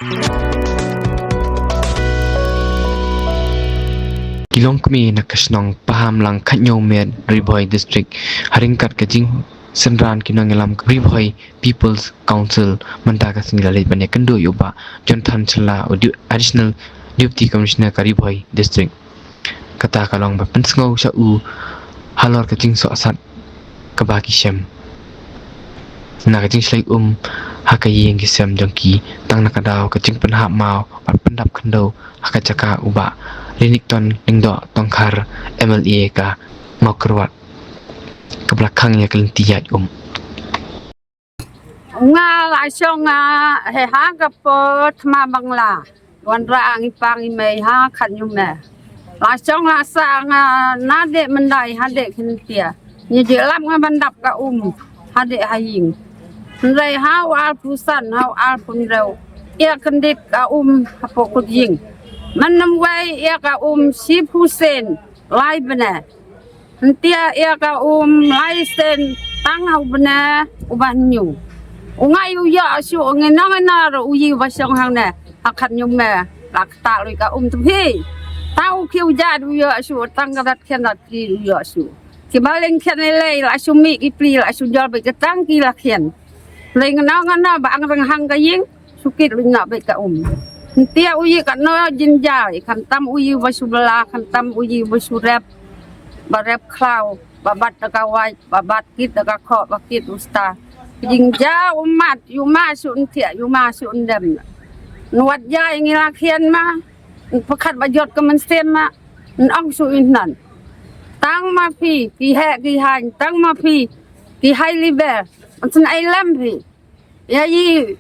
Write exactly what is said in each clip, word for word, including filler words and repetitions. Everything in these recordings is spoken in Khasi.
Ki longkmie na ka shnong Pahamlang, Khathniewmer, Ri Bhoi District, ha ryngkat ka jingsynran ki nongïalam ka Ri Bhoi People's Council, mynta ka sngi la leit ban ïakynduh ïa u Bah Jonathan Shylla, u Additional Deputy Commissioner ka Ri Bhoi District. Kata ka long ba pynsngew sha u halor ka jingsohsat kaba ki shem na ka jingshlei um ha ka ïing ki sem jong ki, tang na ka daw ka jingpynhap maw bad pyndap khyndew ha ka jaka u Bah Rinickton Lyngdoh Tongkhar, M L A ka Mawkyrwat, kaba la khang ïa ka lynti ïaid um. Nga la shong nga he ha ka por thma Bangla. Wanrah ngi pang i mei ha Khathniewmer. La shong la sah nga na deh myndai ha deh khyntia. Ngi jyllap nga ban dap ka um ha deh ha ïing. Hynrei ha u arphew san ha u arphew hynriew ïa kyndit ka um hapoh kut ïing. Mynnym wei ïa ka um shiphew sien lai bnai. Hyntia ïa ka um lai sien tang ha u bnai uba hynñiew. U ngai u ïoh shuh ngi nong ïa u ïing uba shong hangne ha Khathniewmer. La ktah lui ka um tu hi. Tang u khiew jait u ïoh shuh, tang ka dat khian dat ki u ïoh shuh. Kiba leng khian lei lei la shu mih ki pli la shu jol beit ka tang ki la khian. Lei ngi nong ïa u ba ang rang hang ka ïing. Shu kit luid noh beit ka um. Hyntia u ïing katno jynjar, khamtam u ïing ba shu bylla, khamtam u ïing ba shu rep, ba rep khlaw, ba bat da ka wait, ba bat kit da ka khoh, ba kit u sta. Jynjar u mat, ïu ma shu nthiah, ïu ma shu ndem. Nwat jai ngi la khian ma, pyrkhat ba jot ka mynsiem ma, nong shu ïn nan. Tang ma phi, ki heh ki haiñ, tang ma phi, ki hai liber, yn sngewlem phi. Ïa i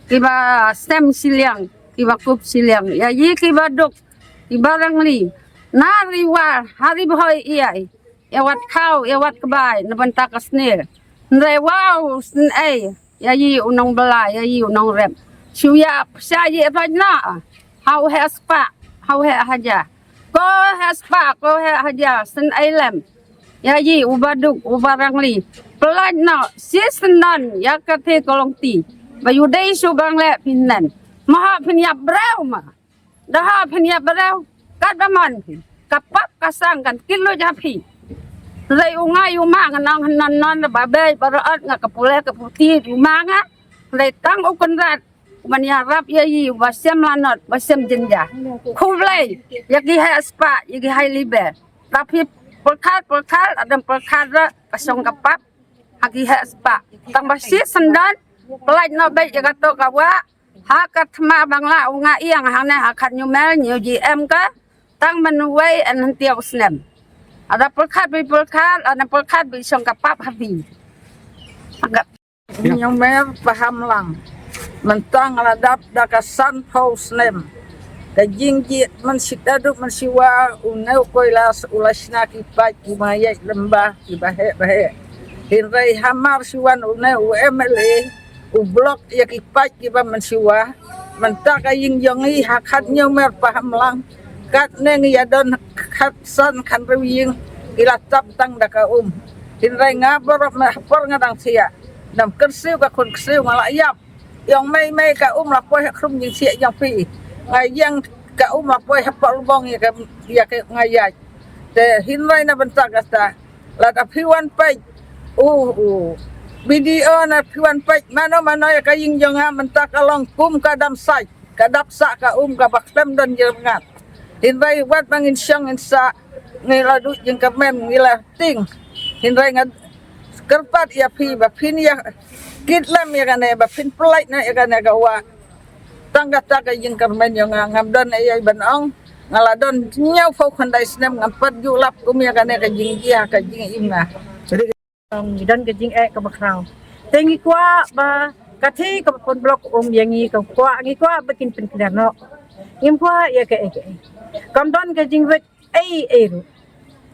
kiba stem shiliang, kiba kup shiliang. Ïa i kiba duk, kiba rangli. Na Ri War, ha Ri Bhoi ïa i. Ïa wat khaw, ïa wat kbai, na bynta ka snier. Hynrei wow, sngewlem. Ïa i u nongbylla, ïa i u nongrep. Shu ïa pisa i rajna. Haw he spa, haw he haja. Ko he spa, ko he haja, sngewlem. Ïa i uba duk, uba rangli. Pynlait noh, shi syndon, ïa ka te ka longti. Ba ïu dei shu bang leh pynlen. Ma ha pynïap breu ma. Da ha pynïap breu. Katba mon phi. Ka pap ka sang kan kit luid ha phi. Lei u ngai u ma ngan ong hynnon non ba bei ba rot nga ka pule ka puti u ma nga. Lei tang u Kynrad. Uban ïarap ïa i, uba shem lanot, uba shem jynjar. Khublei, ïa ki hai spah, ïa ki hai liber. Tapi pyrkhat, pyrkhat, adam pyrkhat ra, ka shong ka pap, ha ki hai spah. Tang ba shi syndon, pynlait noh beit ïa kato ka wah, ha ka thma Bangla u Nga Iang hangne ha Khatnyumel, New G M ka, tang mynwei yn hyntiaw snem. Ada pyrkhat beit pyrkhat, ada pyrkhat beit shong ka pap ha phi. Khatnyumel Pahamlang. Mynta nga la dap da ka sanphew snem. Ka jingjied mynshwa, duk mynshwa, une u Kailas u la shna ki paip kiba ïaid lyngba kiba heh ba heh. Hynrei hamar shu wan une u M L A u block ïa ki paip kiba mynshwa. Mynta ka ïing jong ngi ha Khatnyumel Pahamlang. Katne ngi ïa don khatsan khathynriew ïing ki la tap tang da ka um. Hynrei nga baroh me ha por nga dang thiah. Nam kyrsiew ka khun kyrsiew nga la ïap. Ïong mei mei ka um la poi ha khrum jingthiah jong phi. Nga ïeng ka um la poi ha por lbong ïa ka, ïa ka nga ïaid. Te hynrei na bynta kata. Lada phi wan peit. U, u. B D O na phi wan peit. Mano mano ïa ka ïing jong nga mynta ka long kum ka dam sait. Ka dap sah ka um kaba khlem don jingïarap. Hynrei wat ba ngin shong ngin sah, ngi la duh jingkyrmen, ngi la tieng. Hynrei nga kyrpad ïa phi ba phin ïa kit lem ïa kane, ba phin pynlait noh ïa kane ka wah. Tang kata ka jingkyrmen jong nga, ngam don ei ei ban ong. Nga la don hynñiewphew khyndai snem ngam pat ju lap kum ïa kane ka jingjia ka jingim nga. Ngi don ka jingeh kaba khraw. Te ngi kwah ba ka thei kaba pynblock um ïa ngi, ka kwah, ngi kwah ba kin pynkhlaiñ noh. Ngim kwah ïa kaei kaei. Kam don ka jingwit ei ei ruh.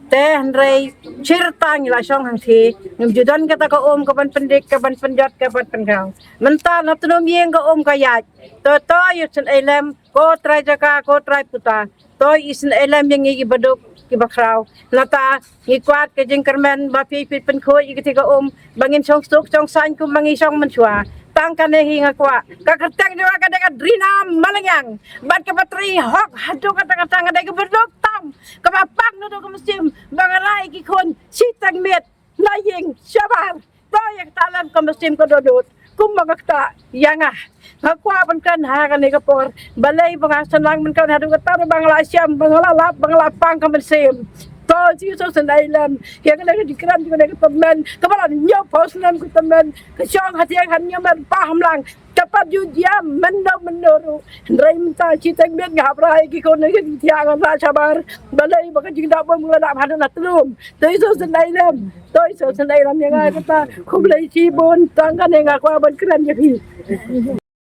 Te hynrei shirta ngi la shong hangthie, ngim ju don kata ka um kaban pyndik, kaban pynjot, kaban pynkhraw. Mynta na tnum ïing ka um ka ïaid. To to ïa sngewlem, ko trai jaka, ko trai puta. To isynei lem ïa ngi kiba duk kiba khraw. Nangta ngi kwah ka jingkyrmen ba phi phi pynkhuid ïa kata ka um ba ngin shong suk shong saiñ kum ba ngi shong mynshwa. Tang kane hi nga kwah ka kyrteng jong nga ka dei ka Drina Malngiang. Bad kaba trei hok haduh katta katta ka dei ka bynta tam kaba pang naduh ka mynsiem ba nga la ïa ki khun shiteng miet na ïing shabar. To ïa kata lem ka mynsiem ka dohnud kumba nga ktah ïa nga. Nga kwah ban kren ha kane ka por balei ba nga sdang ban kren haduh katta ba nga la shem, ba nga la lap, ba nga la pang ka mynsiem. To Jisu sdang lem ïa kane ka jingkren, ïa kane ka tymmen kaba la hynñiewphew snem ka tymmen ka shong ha thiang ha Hynñiewmer Pahamlang. Ka pat ju jia mynno mynno ruh. Hynrei mynta shiteng miet nga hap rah ïa ki khun ïa ki thiang, nga rah shabar. Balei ba ka jingdap bym nga dap haduh na tlum. To Jisu sdang lem. To Jisu sdang lem ïa nga kata. Khublei shibun, tang kane nga kwah ban kren ïa phi.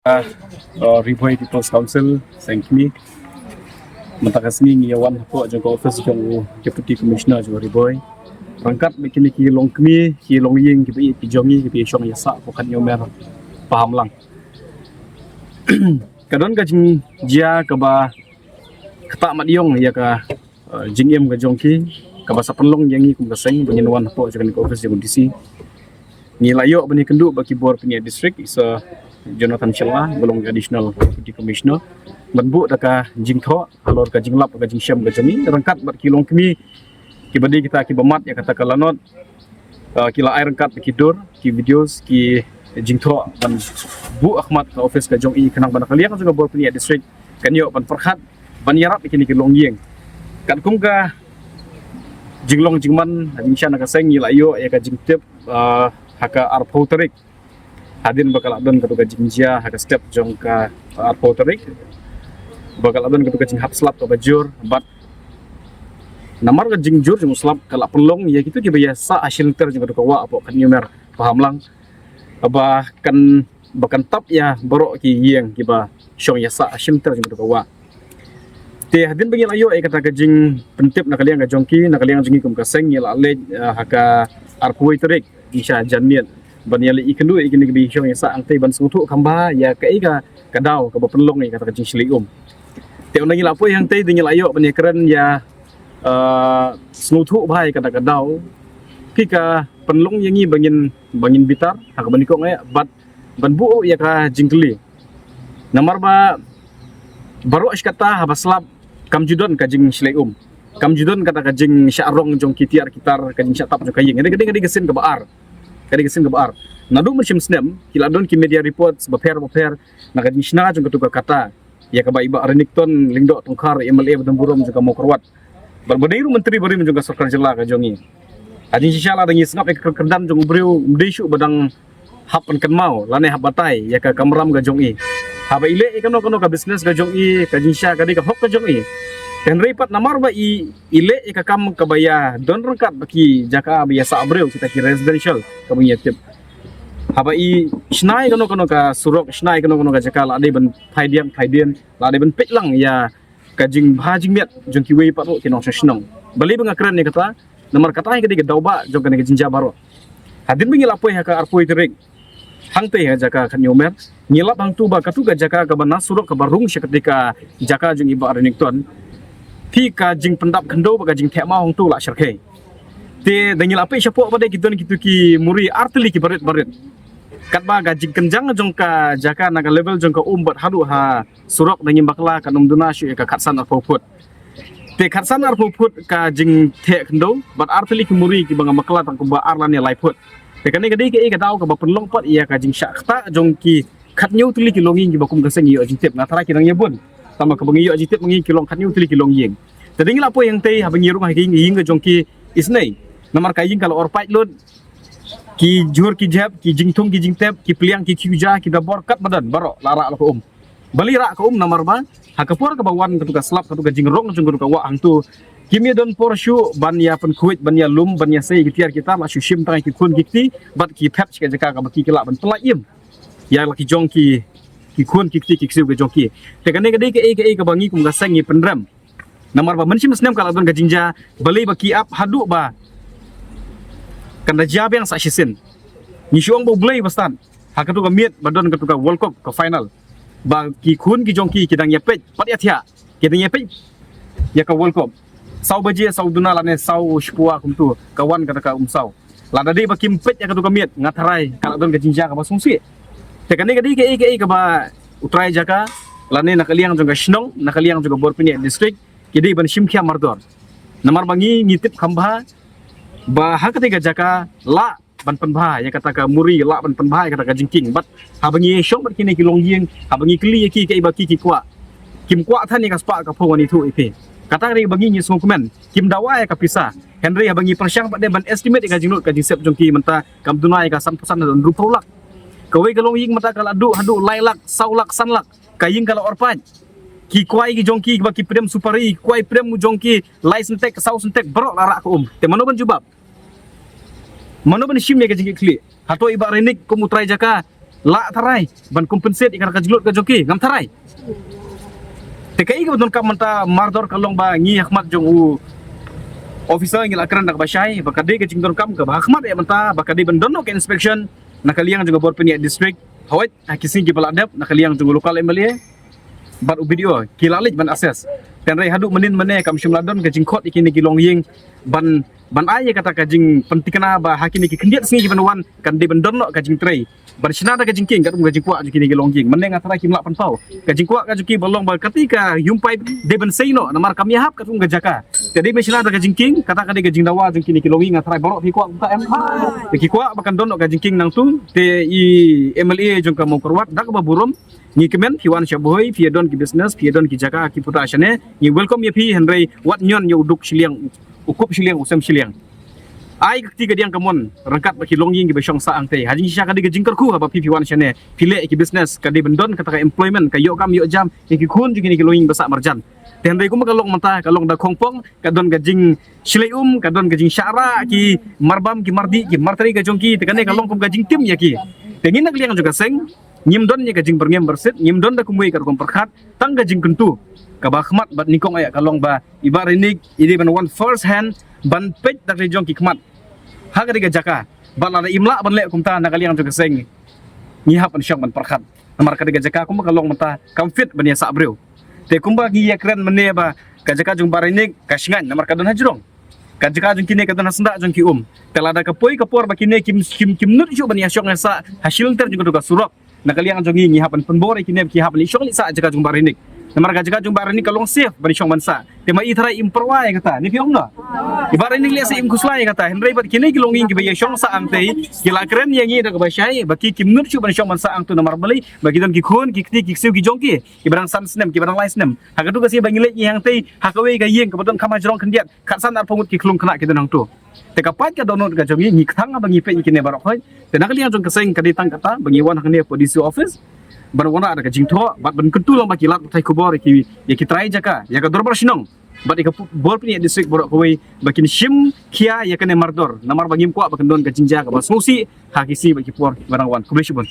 Ah, uh, Ri Bhoi People's Council, Seng Kmie. Mynta ka sngi ngi ïa wan hapoh jong ka office jong u Deputy Commissioner jong Ri Bhoi. Ryngkat bad kine ki longkmie, ki longïing kiba ïeit ki jong ngi, kiba ïashong ïasah hapoh ka Hynñiewmer Pahamlang. Ka don ka jingjia kaba ktah mat ïong ïa ka, uh, jingim ka jong ki, kaba sa pynlong ïa ngi kum ka seng ba ngin wan hapoh jong kane ka office jong u D C. Ngi la ïoh ban ïakynduh bad ki bor pynïaid district, i Sir Jonathan Shylla ba long Additional Deputy Commissioner, ban buh da ka jingthoh halor ka jinglap ka jingshem ka jong ngi ryngkat bad ki longkmie kiba dei kita kiba mad ïa kata ka lanot. Uh, ki la ai ryngkat ki dur, ki videos, ki jingthoh ban buh ha khmat ka office ka jong i khnang ba na ka liang jong ka bor pynïaid district kan ïoh ban pyrkhat ban ïarap ïa kine ki longïing. Katkum ka jinglong jingman ha jingshisha na ka seng ngi la ïoh ïa ka jingtip, uh, ha ka arphew tarik. Hadien ba ka la don katu ka jingjia ha ka step jong ka arphew tarik, ba ka la don katu ka jinghap slap kaba jur, bad namar ka jingjur jong u slap ka la pynlong ïa kitu kiba ïasah ha shilynter jong katu ka wah hapoh ka Hynñiewmer Pahamlang, ba kan, ba kan tap ïa baroh ki ïing kiba shong ïasah ha shilynter jong katu ka wah. Te hadien ba ngi la ïoh ïa kata ka jingpyntip na ka liang ka jong ki, na ka liang jong ngi kum ka seng ngi la leit, ah, ha ka arphew tarik, jingshisha janmiet, ban ïaleit ïakynduh ïa kine kiba shong ïasah hangtei ban sngewthuh kham bha ïa kaei ka, ka daw kaba pynlong ïa kata ka jingshlei um. Te ynda ngi la poi hangtei te ngi la ïoh ban ïakren ïa, ah, sngewthuh bha ïa kata ka daw. Phi ka pynlong ïa ngi ba ngin, ba ngin bitar ha kaba nyngkong eh, bad ban buh ïa ka jingkylli. Namar ba baroh shi katta haba slap kam ju don ka jingshlei um. Kam ju don kata ka jingshah rong jong ki tiar ki tar, ka jingshah tap jong ka ïing. Ka dei, ka dei, ka dei ka sien kaba ar. Ka dei ka sien kaba ar. Naduh mynshem snem ki la don ki media reports bapher bapher na ka jingshna jong katu ka kata ïa kaba i Bah Renikton Lyngdoh Tongkhar, M L A ba donburom jong ka Mawkyrwat, bad ba dei ruh Myntri barim jong ka sorkar jylla ka jong ngi. Ha jingshisha lada ngi sngap ïa ka kyrdan jong u briew, ym dei shuh ba dang hap pynkynmaw lane hap batai ïa ka kamram ka jong i. Haba i leh ïa kano kano ka business ka jong i, ka jingshisha ka dei ka hok ka jong i. Hynrei pat namar ba i, i leh ïa ka kam kaba ïadon ryngkat bad ki jaka ba ïasah briew, kita ki residential kaba ngi ïa tip. Haba i shna ïa kano kano ka surok, shna ïa kano kano ka jaka, la dei ban phai diang phai dien, la dei ban peit lang ïa ka jingbha jingmiat jong kiwei pat ruh ki nongshong shnong. Balei ba nga kren ïa kata? Namar kata hi ka dei ka daw ba jong kane ka jingjia baroh. Hadien ba ngi la poi ha ka arphew tarik hangtei ha jaka ka Hynñiewmer, ngi lap hangtu ba katu ka jaka kaba na surok kaba rung sha katei ka jaka jong i Bah Renikton, phi ka jingpyndap khyndew bad ka jingtheh maw hangtu la shyrkhei. Te ynda ngi la peit shapoh pat de ki don kitu ki muri artylli kiba rit ba rit. Katba ka jingkynjang jong ka jaka na ka level jong ka um bad haduh ha surok ynda ngim bakla kan ym duna shuh ïa ka khatsan arphew phut. Te khatsan arphew phut ka jingtheh khyndew bad artylli ki muri kiba ngam bakla tang kumba ar lane lai phut. Te kane ka dei kaei ka daw kaba pynlong pat ïa ka jingshah ktah jong ki khathynñiew tylli ki longïing kiba kum ka seng ngi ïoh jingtip. Nga tharai ki dang ïa bun, tangba kaba ngi ïoh jingtip ma ngi ki long khathynñiew tylli ki longïing. Te ïa ngi la poi hangtei haba ngi rung ha ki ïing, ïing ka jong ki isynei. Namar ka ïing ka la or paid lut, ki jhur ki jhep, ki jingthung ki jingtep, ki pliang ki khiew ja, ki dabor katba don baroh la rah la ka um. Balei rah ka um? Namar ba ha ka por kaba wan katu ka slap, katu ka jingrong jong katu ka wah hangtu, kim ïa don por shuh ban ïa pynkhuid, ban ïa lum, ban ïa sei ki tiar ki tar, la shu shim tang ki khun ki kti bad ki phet sha ka jaka kaba ki ki lah ban pyllait im ïa la ki jong ki, ki khun ki kti ki ksiew ka jong ki. Te kane ka dei kaei kaei kaba ngi kum ka seng ngi pynrem. Namar ba mynshem snem ka la don ka jingjia, balei ba ki ap haduh ba kan da jia biang sa shisien. Ngi shu ong ba U Blei ba stad ha katu ka miet ba don katu ka World Cup ka final, ba ki khun ki jong ki ki dang ïa peit pat ïa thiah, ki dang ïa peit ïa ka World Cup. Saw baje, saw duna lane saw shiphew kumtu ka wan kata ka umsaw. Lada dei ba kim peit ïa katu ka miet, nga tharai ka la don ka jingjia kaba sngewsih. Te kane ka dei kaei kaei kaba u trai jaka lane na ka liang jong ka shnong, na ka liang jong ka bor pyniaid district ki dei ban shim khia mardor. Namar ba ngi ngi tip kham bha ba ha katei ka jaka lah ban pynbha ïa kata ka muri, lah ban pynbha ïa kata ka jingkieng. Bad haba ngi shong bad kine ki longïing, haba ngi kylli ïa ki kaei ba ki ki kwah, kim kwah than ïa ka spah ka phew ngan ïathuh ïa phi. Kata ka dei ba ngi ngi sngewkmen, kim dawa ïa ka pisa. Hynrei haba ngi pyrshang pat de ban estimate ïa ka jinglut ka jingsep jong ki mynta kam duna ïa ka san phew san haduh hynriewphew lak. Kawei ka longïing mynta ka la duh haduh lai lak, saw lak, san lak. Ka ïing ka la orpait. Ki kwai ki jong ki ba ki prem supari, ki kwai prem jong ki lai syntek, saw syntek, baroh la rah ka um. Te mano ban jubab? Mano ban shim ïa ka jingkitkhlieh? Hato i Bah Rainik kum u trai jaka lah tharai ban compensate ïa ka jinglut ka jong ki? Ngam tharai. Te kaei kaba donkam mynta mardor ka long ba ngi ha khmat jong u officer ngi la kren da kaba shai ba ka dei ka jingdonkam kaba ha khmat ïa mynta ba ka dei ban don noh ka inspection na ka liang jong ka bor pyniaid district. Hooid, ha ki sngi kiba la dep na ka liang jong u local M L A bad u B D O ki la leit ban assess. Hynrei haduh mynnin mynne kam shym la don ka jingkhot ïa kine ki longïing ban, ban ai ïa kata ka jingpyntikna ba ha kine ki khyndiat sngi kiban wan kan dei ban don noh ka jingtrei ban shna da ka jingkieng katkum ka jingkwah jong kine ki longïing. Mynne nga tharai kim lah pynpaw. Ka jingkwah ka jong ki ba long ba katei ka ïung paip dei ban sei noh namar kam ïahap katkum ka jaka. Te dei ban shna da ka jingkieng, kata ka dei ka jingdawa jong kine ki longïing, nga tharai baroh phi kwah kumta em. Te ki kwah ba kan don noh ka jingkieng nangtu. Te i M L A jong ka Mawkyrwat da kaba burom ngi kmen phi wan sha Bhoi, phi ïa don ki business, phi ïa don ki jaka ki puta shane, ngi welcome ïa phi. Hynrei wat ñion ïa u duk shiliang, u kup shiliang, u sem shiliang. Ai ka kti ka diang ka mon ryngkat bad ki longïing kiba shong sah hangtei. Ha jingshisha ka dei ka jingkyrkhu haba phi phi wan shane phi leh ki business, ka dei ban don kata ka employment, ka ïoh kam ïoh jam ïa ki khun jong kine ki longïing ba sah marjan. Te hynrei kumba ka long mynta ka long da khongpong, ka don ka jingshlei um, ka don ka jingshah rah ki marbam ki mardih ki martrei ka jong ki. Te kane ka long kum ka jingtim ïa ki. Te ngi na ka liang jong ka seng ngim don ïa ka jingbyrngem byrsit, ngim don da kumwei ka rukom pyrkhat, tang ka jingkyntu kaba khmat bad nyngkong ïa ka long ba i Bah Rainik i dei ban wan first hand ban peit da ka jong ki khmat ha katei ka jaka. Bad lada im lah ban leh kumta na ka liang jong ka seng ngi hap ban shong ban pyrkhat. Namar katei ka jaka kumba ka long mynta kam fit ban ïa sah briew. Te kumba ngi ïa kren mynne ba ka jaka jong Bah Rainik ka shngain namar ka don ha jrong, ka jaka jong kine ka don ha syndah jong ki um. Te lada ka poi ka por ba kine kim, kim, kim nud shuh ban ïa shong ïa sah ha shilynter jong ka surok, na ka liang jong ngi ngi hap ban pynbor ïa kine ba ki hap ban leit shong leit sah jaka jong Bah Rainik. Namar ka jaka jong Bah Rainik ka long safe ban shong ban sah. Te ma i tharai im pyrwa ïa kata, ne phi ong no? I Bah Rainik leh sa im khuslai ïa kata. Hynrei bad kine ki longïing kiba ïa shong sah hangtei ki la kren ïa ngi da kaba shai ba ki kim nud shuh ban shong ban sah hangtu namar balei? Ba ki don ki khun ki kti ki ksiew ki jong ki kiba dang san snem, kiba dang lai snem. Ha katu ka sngi ba ngi leit ngi hangtei ha kawei ka ïing kaba don kham ha jrong khyndiat, khatsan arphew ngut ki khlung khynnah ki don hangtu. Te ka pait ka dohnud ka jong ngi, ngi kthang ba ngi peit ïa kine baroh khoit. Te na ka liang jong ka seng ka dei tang kata ba ngi wan hangne hapoh D C office ban wanrah da ka jingthoh bad ban kyntu lang ba ki lad pathai khubor ïa ki, ïa ki trai jaka, ïa ka dorbar shnong bad ïa ka pu-, bor pyniaid district baroh kawei ba kin shim khia ïa kane mardor namar ba ngim kwah ba kan don ka jingjia kaba sngewsih ha ki sngi bad ki por kiba dang wan. Khublei shibun.